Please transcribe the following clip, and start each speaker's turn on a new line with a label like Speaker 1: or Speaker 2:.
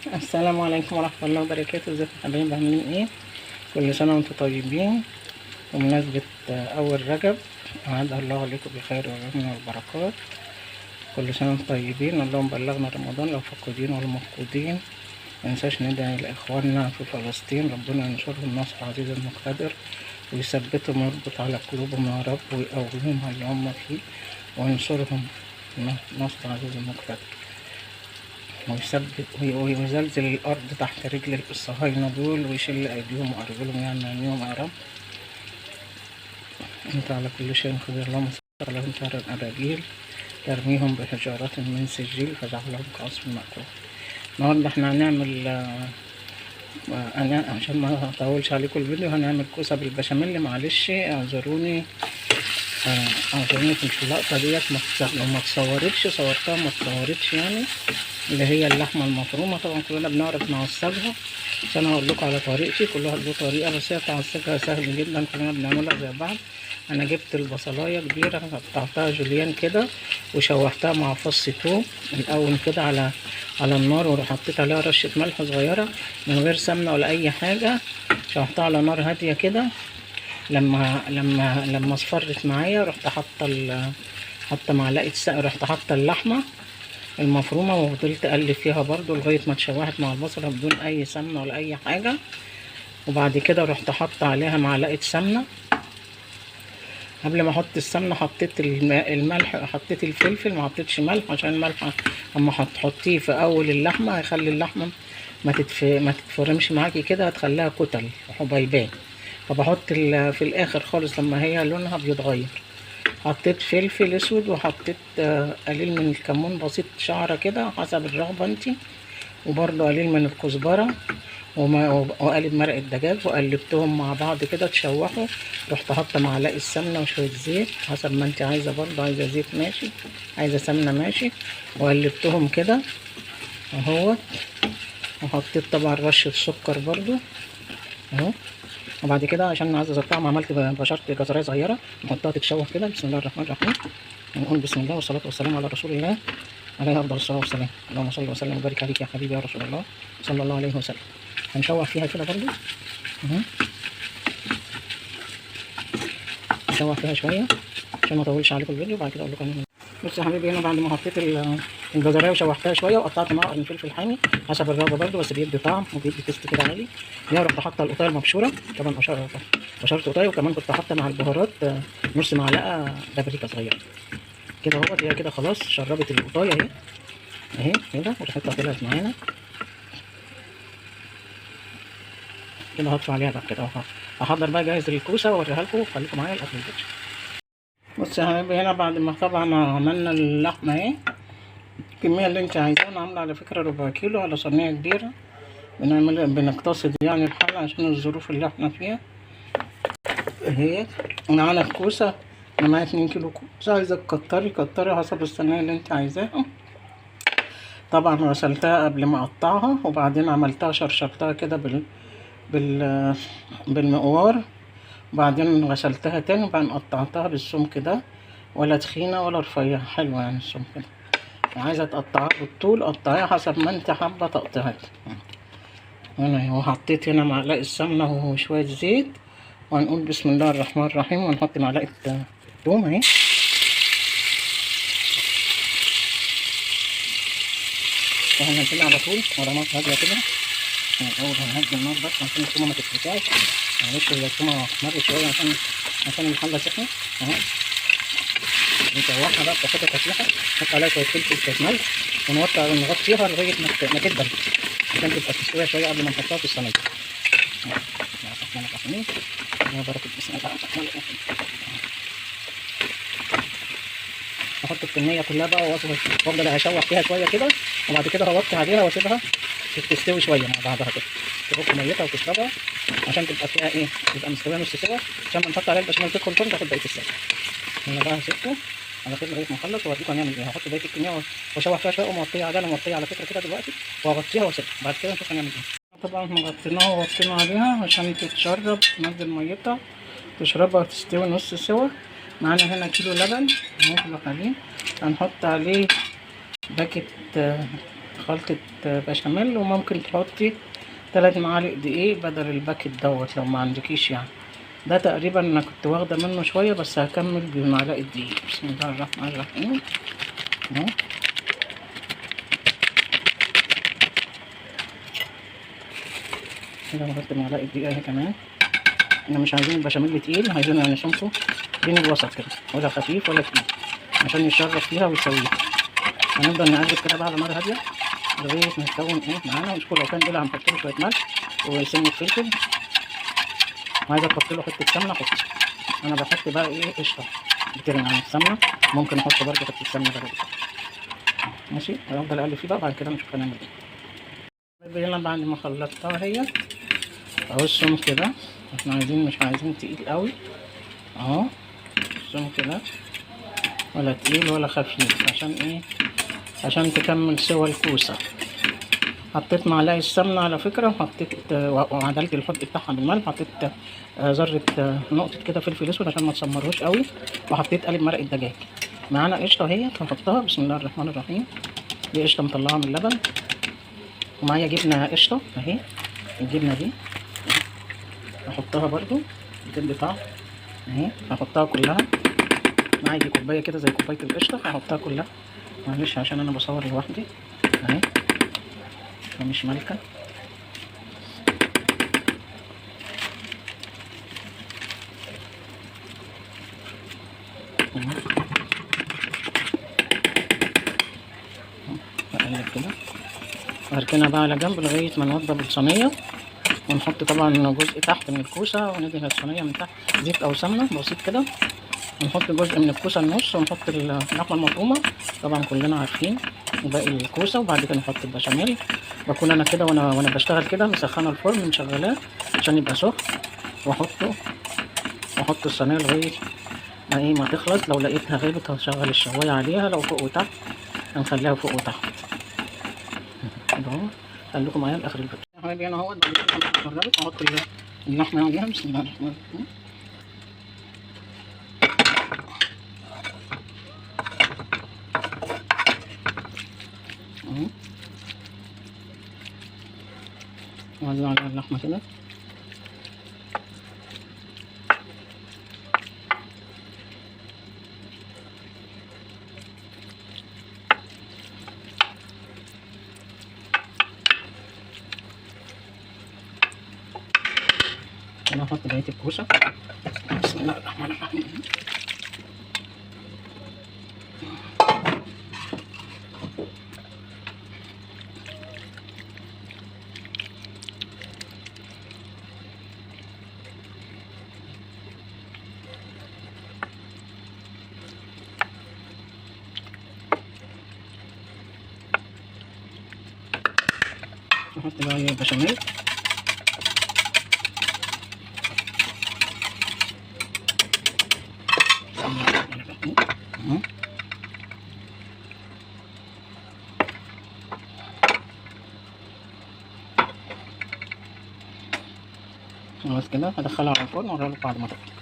Speaker 1: السلام عليكم ورحمة الله وبركاته. ازيكم يا حبايبي، عاملين ايه؟ كل سنة وانتم طيبين. بمناسبة أول رجب، أعاد الله عليكم بخير واليمن والبركات. كل سنة وانتم طيبين. اللهم بلغنا رمضان لو فقودين ولا مفقودين. مننساش ندعي لإخواننا في فلسطين، ربنا ينصرهم نصر عزيز المقتدر ويثبتهم ويربط على قلوبهم يا رب، ويقويهم على اللي هم فيه، وينصرهم نصر عزيز المقتدر، ويثبت ويزلزل الأرض تحت رجل الصهاينة دول، ويشل أيديهم وأرجلهم يعني عنيهم يا رب. أنت على كل شيء قدير. اللهم صل على شهر الأبابيل ترميهم بحجارة من سجيل فجعلهم كعصف مأكول. النهارده احنا هنعمل، انا عشان ما اطولش عليكم الفيديو، هنعمل كوسة بالبشاميل. معلش اعذروني، اعذروني في اللقطة ديت ما اتصورتش، صورتها ما اتصورتش يعني، اللي هي اللحمة المفرومه. طبعا كلنا بنعرف نعصجها، بس انا هقول لكم على طريقتي. كل واحد له طريقه، بس هي تعصجها سهل جدا، كلنا بنعملها زي بعض. انا جبت البصلايه كبيرة، قطعتها جوليان كده، وشوحتها مع فص توم الاول كده على النار، وحطيت عليها رشه ملح صغيرة من غير سمنه ولا اي حاجة. شوحتها على نار هادية كده. لما اصفرت معايا، رحت حاطه معلقه، رحت حاطه اللحمة المفرومه، وفضلت اقلب فيها برضو لغاية ما اتشوحت مع البصله بدون اي سمنه ولا اي حاجة. وبعد كده رحت حاطه عليها معلقه سمنه. قبل ما احط السمنة حطيت الملح، حطيت الفلفل، ما حطيتش ملح عشان الملح اما هتحطيه في اول اللحمة هيخلي اللحمة ما تتفرمش معاكي كده، هتخليها كتل وحبيبات. فبحط في الاخر خالص لما هي لونها بيتغير. حطيت فلفل اسود، وحطيت قليل من الكمون بسيط، شعره كده حسب الرغبة انتي، وبرده قليل من الكزبره، وقالب مرق الدجاج، وقلبتهم مع بعض كده اتشوحوا. رحت حاطه معلقه سمنه وشوية زيت حسب ما انت عايزه، برضه عايزه زيت ماشي، عايزه سمنه ماشي. وقلبتهم كده اهوت، وحطيت طبعا رشه سكر برضه اهو. وبعد كده عشان عايزه الطعم عملت بشرت جزرايه صغيرة نحطها تتشوح كده. بسم الله الرحمن الرحيم. ونقول بسم الله والصلاة والسلام على رسول الله، عليه افضل الصلاة والسلام. اللهم صل وسلم وبارك عليك يا حبيبي يا رسول الله صلى الله عليه وسلم. هنشوح فيها كده برضو اهو، نشوح فيها شوية عشان ما اطولش عليكم الفيديو. بعد كده اقول لكم هنعمل. بصوا يا حبيبي، هنا بعد ما حطيت الجزرايه وشوحتها شوية، وقطعت معاها قرن فلفل حامي حسب الرغبة برضو، بس بيدي طعم وبيدي taste كده عالي. هنا رحت حاطه القطايه المبشوره، طبعا بشرت قطايه، وكمان كنت حاطه مع البهارات نص معلقه بابريكا صغيرة كده اهوت. هي كده خلاص شربت القطايه اهي اهي كده، وريحتها طلعت معانا كده. هطفي عليها بقى كده اهو. هحضر بقى جاهز الكوسه واوريها لكم، خليكم معايا لاخر الفيديو. بصوا يا حبايبي، هنا بعد ما طبعا عملنا اللحمة اهي الكمية اللي انت عايزاها. انا عامله على فكرة ربع كيلو على صينية كبيرة، بنقتصد يعني الحلة عشان الظروف اللي احنا فيها اهي. معانا الكوسه، انا معايا 2 كيلو كوسة، عايزه تكتري كتري حسب الصينية اللي انت عايزاها. طبعا غسلتها قبل ما اقطعها، وبعدين عملتها شرشرتها كده بالمقوار، وبعدين غسلتها تاني، وبعدين قطعتها بالسمك ده، ولا تخينة ولا رفيعة، حلوة يعني السمك ده. عايزه تقطعها بالطول قطعيها حسب ما انت حابة تقطعها. هنا اهو حطيت هنا معلقه سمنه وشوية زيت، وهنقول بسم الله الرحمن الرحيم، ونحط معلقه توم اهي. وهننزلها على طول ورا نار هادية كده. الاول هنهدي النار بس عشان التومه ما تتلسعش، معلش هي التومه مرت شوية عشان الحلة سخنة اهو. نشوحها بقى بتاخدها تشويحه، نحط عليها شوية فلفل وشوية ملح، ونغطيها لغاية ما تدبل عشان تبقى تستوي شوية قبل ما نحطها في الصينية. الرحمن الرحيم، يا بركة بسم الله الرحمن الرحيم. احط الكمية كلها بقى وافضل اشوح فيها شوية كده، وبعد كده هوطي عليها واسيبها تستوي شوية مع بعضها كده، تفك ميتها وتشربها عشان تبقى فيها ايه، تبقى مستوية نص سوا، عشان ما نحط عليها البشاميل تدخل الفرن تاخد بقية السوا. انا بقى هسيبكم على خير لغاية ما اخلص واوريكم هنعمل ايه. هحط بقية الكمية واشوح فيها شوية ومغطيه عليها، انا مغطيه على فكرة كده دلوقتي، وهغطيها واسيبها بعد كده نشوف هنعمل ايه. طبعا غطيناها وغطينا عليها عشان تتشرب، تنزل ميتها تشربها وتستوي نص سوا. معانا هنا كيلو لبن اهو عليه، هنحط عليه باكت خلطه بشاميل، وممكن تحطي 3 معالق دقيق بدل ال packet دوت لو ما عندكيش يعني. ده تقريبا انا كنت واخده منه شوية، بس هكمل بمعلقه دقيق. بسم الله الرحمن الرحيم. اهو كده نحط معلقه دقيق اهي كمان. احنا مش عايزين البشاميل تقيل، عايزينه يعني سمكة بين الوسط كده، ولا خفيف ولا تقيل، عشان يتشرب فيها ويسويها. هنفضل نقلب كده بقى على نار هادية لغاية ما يتكون ايه معانا. ونشوف لو كان قلع هنحط له شوية ملح وسنة فلفل. وعايزه تحط له حتة سمنه حط. انا بحط بقى ايه قشطه بترن عن السمنة، ممكن احط برده حتة سمنه بلدي. ماشي، هفضل اقلب فيه بقى، بعد كده نشوف هنعمل ايه. يلا بعد ما خلطتها اهي اهو السمك كده، احنا عايزين مش عايزين تقيل قوي اهو السمك كده، ولا تقيل ولا خفيف، عشان ايه؟ عشان تكمل سوى الكوسه. حطيت معلقه السمنة على فكرة، وحطيت وعدلت الحط بتاعها بالملح، حطيت ذره نقطة كده فلفل اسود عشان ما تسمرهوش قوي، وحطيت قالب مرقه دجاج. معانا قشطه اهي هحطها. بسم الله الرحمن الرحيم. دي قشطه مطلعه من اللبن، ومعايا جبنه قشطه اهي، الجبنة دي هحطها برده بتدي طعم اهي، هحطها كلها. معايا دي كوباية كده زي كوباية القشطه، هحطها كلها. معلش عشان انا بصور لوحدي اهي، فمش مالكه. اقلب كده واركنها بقى على جنب لغاية ما نوضب الصينية، ونحط طبعا جزء تحت من الكوسه، وندهن الصينية من تحت زيت او سمنه بسيط كده، ونحط جزء من الكوسه النص، ونحط اللحمة المفرومه طبعا كلنا عارفين، وباقي الكوسه، وبعد كده نحط البشاميل. بكون انا كده وانا بشتغل كده مسخنه الفرن مشغلاه عشان يبقى سخن، واحط الصينية لغاية ما ايه ما تخلص. لو لقيتها غابت هشغل الشوايه عليها، لو فوق وتحت هنخليها فوق وتحت اهو. خليكم معايا لاخر الفيديو يا حبايبي. انا اهوت بعد كده قربت احط اللحمة عليها. بسم الله الرحمن الرحيم. اهو وزع عليها اللحمة كده. انا هحط بقية الكوسه. بسم الله الرحمن الرحيم. نحط بقى البشاميل. خلاص كده هدخلها على الفرن واوريها لكم بعد ما تخلص.